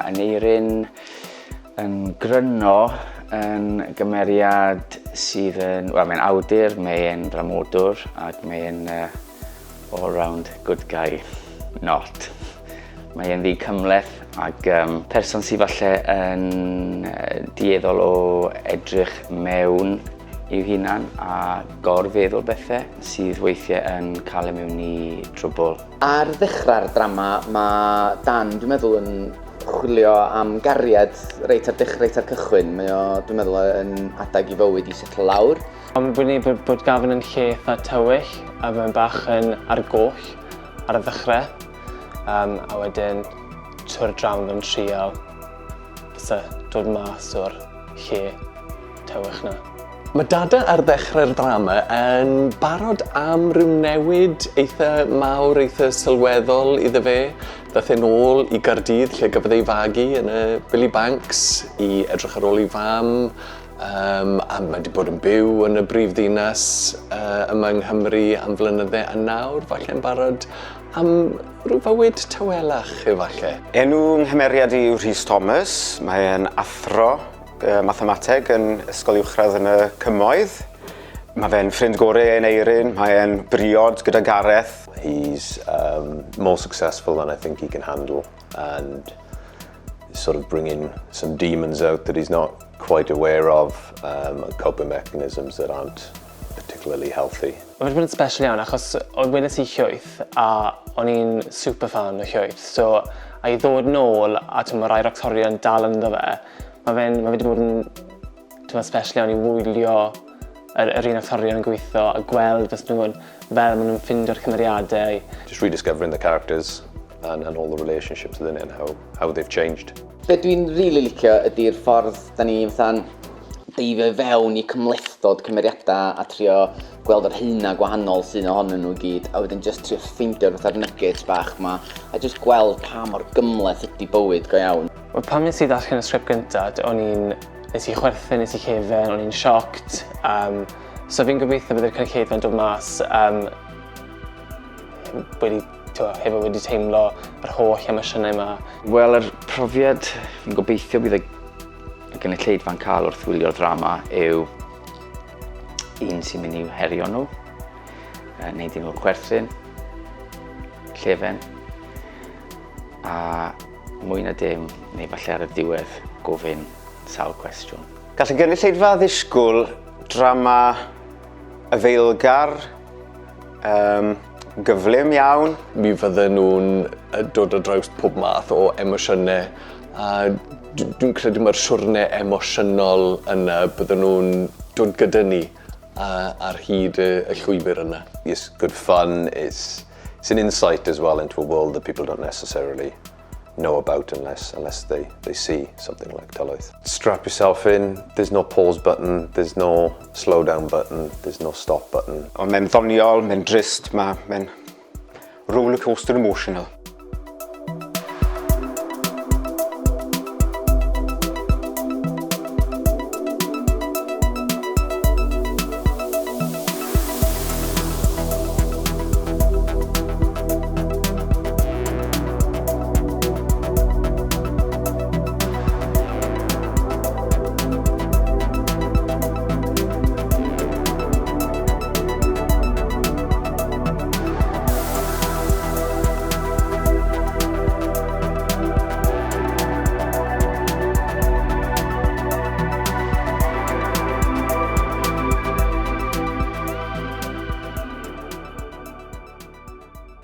Mae Aneirin yn gryno yn gymeriad sydd yn... Wel, mae'n awdur, mae'n ddramodwr ac mae'n all-round good guy. Not. Mae e'n ddi cymhleth ac person sydd falle yn dueddol o edrych mewn i'w hunan a gorfeddwl bethau sydd weithiau yn cael e mewn i trwbl. Ar ddechrau'r drama mae Dan, dwi'n meddwl, yn chwilio am gariad reit ar dechrau, reit ar cychwyn. Mae o, dwi'n meddwl, yn adeg i fywyd i setlo lawr. Ond mae'n bod, bod Gavin yn lle eitha tywyll a mae'n bach yn ar goll ar y ddechrau. A wedyn trwy'r drama mae'n trial fysa dod mas o'r lle tywych na. Mae Dada ar ddechrau'r ddrama yn barod am ryw newid eitha mawr, eitha sylweddol iddo fe. Ddaeth e'n ôl i Gaerdydd lle gafodd ei fagu yn y Billy Banks i edrych ar ôl ei fam, a mae wedi bod yn byw yn y brif ddinas yma yng Nghymru am flynydde, a nawr falle'n barod am rhyw fywyd tawelach efallai. Enw nghymeriad i yw Rhys Thomas, mae e'n athro mathemateg yn Ysgol Uwchradd yn y Cymoedd. Mae fe'n ffrind gorau i Aneirin, mae e'n briod gyda Gareth. He's more successful than I think he can handle and sort of bringing some demons out that he's not quite aware of, and coping mechanisms that aren't particularly healthy. Mae wedi bod yn special iawn achos oedd weles i Llwyth a o'n i'n super fan o Llwyth, so a i ddod nôl a mae rhai o'r actorion dal ynddo fe, mae fe wedi bod yn special iawn i wylio yr un actorion yn gweithio a gweld beth nhw'n fel maen nhw'n ffindio'r cymeriadau. Just rediscovering the characters and all the relationships within it and how they've changed. Be dwi'n rili licio ydy'r ffordd da ni fatha'n deifio i fewn i cymhlethdod cymeriadau a trio gweld yr haena gwahanol sydd ohonyn nhw i gyd, a wedyn just trio ffeindio'r fatha'r nuggets bach ma a just gweld pa mor gymhleth ydy bywyd go iawn. Wel, pan nes i ddarllen y sgript gyntaf, nes i chwerthin, nes i llefen, o'n i'n shocked. So fi'n gobeithio bydd y cynulleidfa'n dod mas wedi, t'wo, hefo wedi teimlo yr holl emosiynau yma. Wel, yr profiad fi'n gobeithio bydd y gynulleidfa'n cael wrth wylio'r ddrama yw un sy'n mynd i'w herio nhw, wneud i nhw chwerthin, llefen, a mwy na dim, neu falle ar y diwedd gofyn sawl cwestiwn. Gall y gynulleidfa ddisgwyl drama afaelgar, gyflym iawn. Mi fydden nhw'n dod ar draws pob math o emosiynau, a dwi'n credu mae'r siwrne emosiynol yna bydden nhw'n dod gyda ni ar hyd y llwybr yna. It's good fun, it's an insight as well into a world that people don't necessarily know about unless they see something like Tylwyth. Strap yourself in, there's no pause button, there's no slow down button, there's no stop button. Ond mae'n ddoniol, mae'n drist, mae'n roller coaster emotional.